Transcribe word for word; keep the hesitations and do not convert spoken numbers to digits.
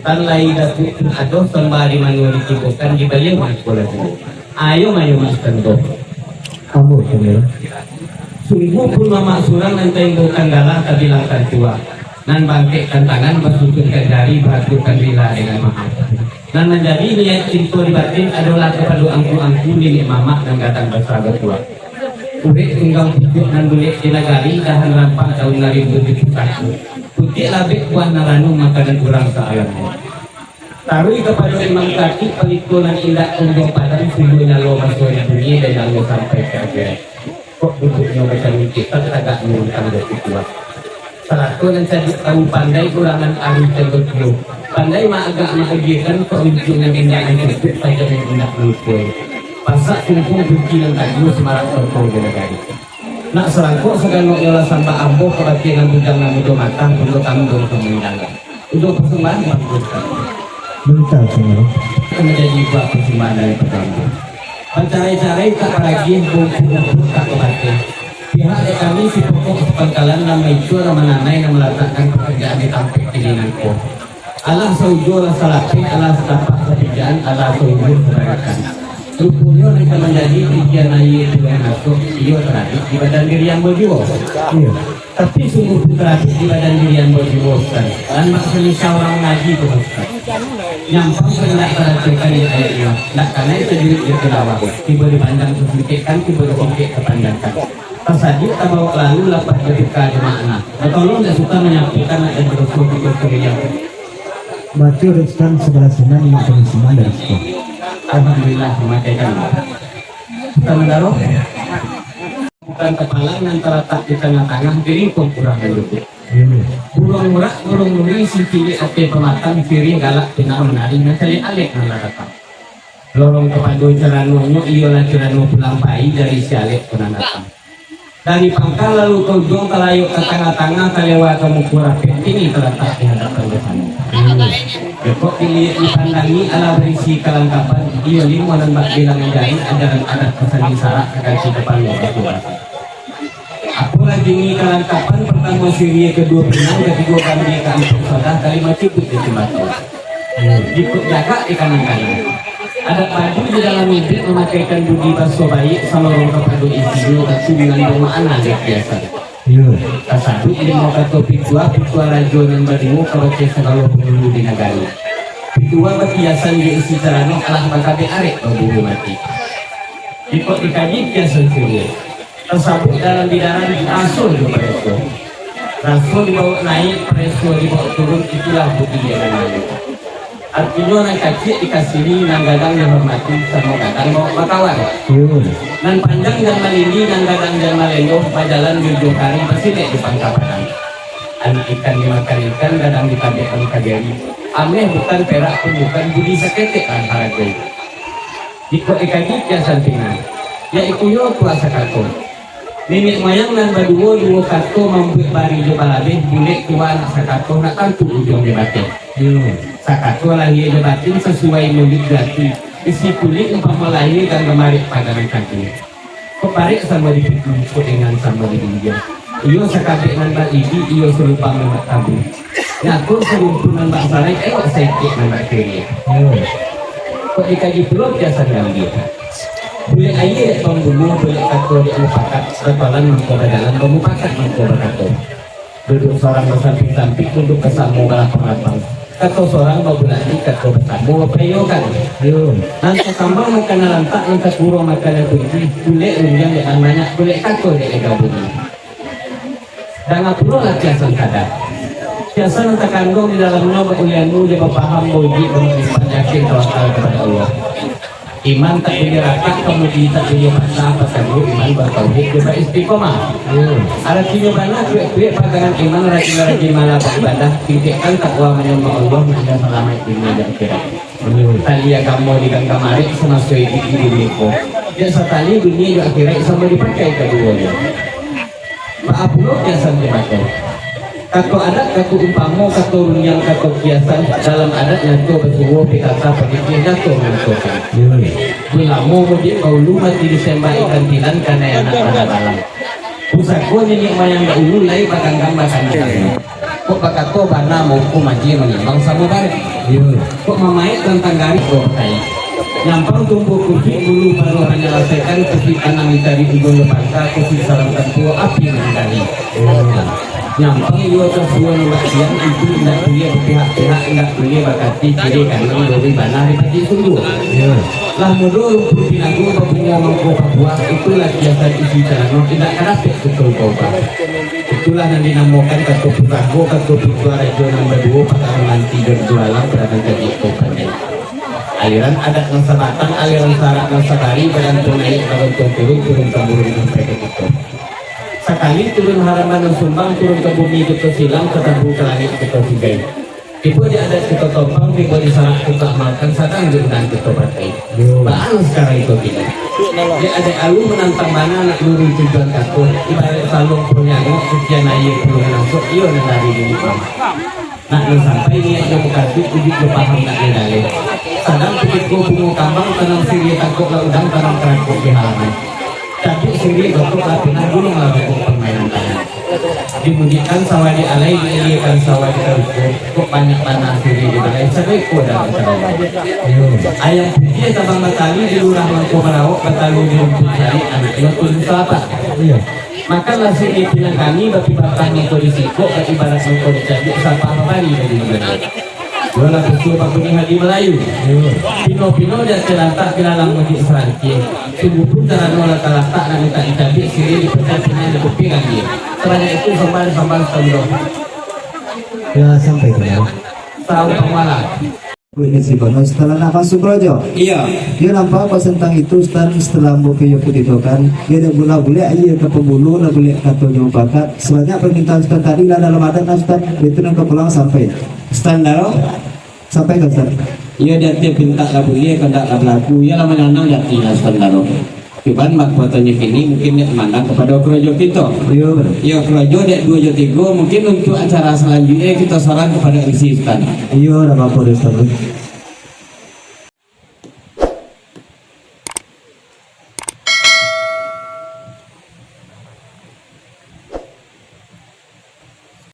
Tan lai dapek pun ado, sambah di mano ditibokan, di baliau mangko lagu. Ayo mayo Mas Tando. Ambo Tando. Sungguahpun mamak surang nan taimbaukan galah tabilangkan tuah, nan baangkekkan tangan, basusunkan jari, baatukan rila dengan mahal. Nan manjadi niaik cinto di batin adolah kapado angku-angku niniak mamak nan gadang basa batuah. Urek tunggang pucuak nan bulek di nagari, dahan rampah daun nan rimbun di pusako. Putiak labek buah nan ranuang makanan urang sa-alamnyo. Taruih kapado imam katik, palito nan indak kunjuang padam, sumbuah nyalo maso di dunia, dan nyalo sampai ka akhirat. Kok duduaknyo macam mingkik, tan tagaknyo tangga pituah. Salato nan cadiak tahu pandai, urang nan aruih candotio. Pandai maagak maagiahkan, kok runtuang nan indak mancukuik, tajam nan indak malukoi. Pasak kungkung kunci nan tajua, samarak tongkong di nagari. Nak sarangkok saganoknyo lah sambah ambo, kabake nan bujang nan mudo matah, punyo tangguang ka mandanga. Udo pasambahan bangkun. Minta sama. Ka manjadi buah pasambahan dari patamba. Bacarai-carai tak paragiah, bumpuk-bumpuk tak babateh. Pihak dek kami si pokok sapangkalan, nan maitua, nan mananai, nan malatakkan pakarjaan di tampek kini nangko. Alah saujo lah salapeh, alah satapak sapijaan, alah saujo sabarakan. Ruponyo nan ka manjadi titian aia tu nan asuak, iyo taradik di badan diri ambo juo. Iyo. Tapi sungguah pun taradik di badan diri ambo juo, Ustaz. Nan bak salisa urang mangaji tu, Ustaz. Nyampang pun indak taracokan di ayatnyo, indak kanai tajuruik di tilawah. Tibo dipandang tasingkekkan, tibo disingkek tapanjangkan. Tasadiak tabawok lalu, lapeh jo duka jo makna. Batolong dek Sutan manyampaikan nak jadi rasul di Kota Riau. Baco dek Sutan sabalah sinan, nak jadi sinan dari Sutan. Alhamdulillah, mamakaikan. Sutan Mandaro. Bukan kapalang nan talatak di tangah-tangah, di lingkuang urang nan duduak. Buruang murak, buruang nuri, si ciliak ateh pamatang, siriah galak pinang manari, nan caliak alek nan lah datang. Lorong kapado caranonyo, iyolah carano pulang pai dari si alek tu nan datang. Dari pangka lalu ka ujuang, talayok ka tangah-tangah, talewa ka muko rapek, kini talatak di hadapan basamo. Jokok diliek dipandangi, alah barisi kalangkapan, iyo limo nan bak bilangan jari, ajaran adat pasandi sarak, ka kanci kapalo batu-batu. Apo lai kini kalangkapan, partamo siriah, kaduo pinang, katigo kambia, kaampek sodah, kalimo cipuik di timbato. Jikok jagak di kanang-kanang. Adat badu di dalam iduik mamakaikan budi baso baiak, salorong kapado isinyo, katurunan bamakna dek biaso. Iyo. Tasabuik limo kato pituah, pituah rajo nan baduo, ka bakeh sagalo pangulu di nagari. Pituah bakiasan jo isi carano, alah bakabek arek baburu mati. Jikok dikaji kiasan siriah. Tasabuik dalam bidaran, raso jo pareso. Raso dibawok naiak, pareso dibawok turun, itulah budi yang namanya. Artinyo, nan kaciak dikasiri, nan gadang dihormati, samo gadang bawok bakawan. Iyo. Nan panjang jan malindi, nan gadang jan malendo, bajalan di ujuang kari, basilek di pangka padang. Anak ikan dimakan ikan, gadang ditabekkan kajari. Ameh bukan, perak pun bukan, budi saketek lah haragoi. Jikok dikaji kiasan pinang, yaitunyo tuah sakato. Niniak moyang nan baduo, duo kato mambuek bari jo balabeh, bulek tuah anak sakato, nak tantu ujuang jo bateh. Iyo. Sakato lahia jo batin sasuai muluik jo ati, isi kulik umpamo lahia, ganggamarek pagangan kaki. Kok parek samo di pitu, kok dengan samo di ginjang. Iyo sakabek nan bak idik, iyo salubang nan bak tabu. Nyato sarumpun nan bak sarai, elok saikek nan bak kiri. Kok dikaji pulo kiasan gambia. Bulek aia dek pambuluah, bulek kato dek mupakat, batolan mangko bajalan, bamupakat mangko bakato. Duduak sorang basampik-sampik, duduak basamo balapang-lapang. Kato sorang babulak di, kato basamo bapaiyokan. Yo. Nan takambang makanan lantak, nan takurang makanan kunci, bulek rundiang dek nan banyak, bulek kato dek nan gabung. Danga pulo lah kiasan sadar. Kiasan nan takanduang di dalamnyo baulianu jo bapaham, baujuik, baiman, yakin, tawakal kapado Allah. Iman tak buliah ratak, kamudi tak buliah patah, pasabuik iman batauhid jo baistiqomah. Aratinyo bana kuek-kuek pagangan iman, rajin-rajin malah baibadah, tingkekkan takwa manyambah Allah, nan salamaik dunia jo akhirat. Tali agamo diganggamarek samaso iduik di dunia ko. Jan satali dunia jo akhirat samo dipakai kaduonyo. Baa pulo kiasan jo kato. Kato adat, kato umpamo, kato rundiang, kato kiasan, dalam adat nyato basuo, pitata, panitia nyato manantukan. Yo. Ulamo mudiak ka ulu, mati disembah ikan tilan, kanai anak bana balang. Pusako niniak moyang dahulu, lai baganggam batanah. Kok bakato bana mangko majia manimbang samo barek. Iyo. Kok mamaik tantang garik ko pakai. Nyampang tumbuah kusuik bulu paruah manyalasaikan kusuik tanang dicari ugo yo pangka kusuik sarang tempua api nan dicari. Nyampang iyo tasuo nan bakian itu indak buliah bapihak-pihak indak buliah bakati kiri kanan lori bana dipati sungguah. Iyo. Lah mudo rumpun pinago babungo mangko pabuah itulah kiasan isi calano indak ka dapek kito ubah-ubah. Itulah nan dinamokan kato pusako, kato pituah rajo nan baduo, patang manti jo duo alam, paranang kajik ko pandai. Aliran adat nan sabatang, aliran sarak nan sabari, badan pun naiak, badan pun turun, turun tamurun sampai ka kito. Sakali turun haram nan sumbang, turun ka bumi kito silang, tatambu ka langik kito sigai. Tibo di adat kito tompang, tibo di sarak kito amalkan, sadang di undang kito pakai. Baa nan sakarang iko kini? Dek adaik alu manantang bana nak nurun tujuan kato, ibaraik saluang pun nyangok, cucian aia pun manasok, iyo nan dari dulu. Nak nan sampai niaik jo mukasuik, ujuik jo paham nak nan jaleh. Sadang kutiko bungo kambang, tanam siriah tangkok lah udang, tanam karangkok di halaman. Cabiak siriah gotok lah pinang, gunung lah gotok pamainan tangan. Dimudiakan sawah di alai, diiliekan sawah di taruko. Kok banyak bana siriah di balai, sadoiko dalam sadoiko. Ayam putiah tabang batali, di lurah mangko marawok, batalu di rumpun sari, anaknyo tu susah apak. Iyo. Makanlah siriah pinang kami, bapi batang mangko di sikok, baibarat mangko di cabiak, sapah babari dari dunia. Walah kusua babunyi hadi Malayu. Pino-pino di ateh lantak, bilalang mudik sarangkia. Sungguahpun carano lah talatak, nak mintak dicabiak, siriah dipecah, pinang dikuping anggia. Sabanyak itu sambah-sambah saluruh. Yo, sampai tu, yo. Tahu pamala. Ini si Bono setelah nak masuk karajo. Iyo. Iyo nampak pas tantang itu, Ustaz, setelah ambo ka iyo putihkan. Iyo dek buliah-buliah aia ka pambuluah, lah buliah kato jo mupakat. Sabanyak parmintaan Ustaz tadi lah dalam adat lah, Ustaz. Itu nan ka pulang sampai. Ustaz Daro? Sampai ka Ustaz. Iyo, di ateh pintak lah buliah, kandak lah balaku. Iyo lah manyanang di ati lah, Ustaz Daro. Cuman, bak kuatanyo kini mungkin dek mandang kapado karajo kito. Iyo, bana. Iyo, karajo dek duo jo tigo, mungkin untuak acara salanjuiknyo kito sarahan kapado M C, Ustaz. Iyo, ndak apo-apo doh, Ustaz.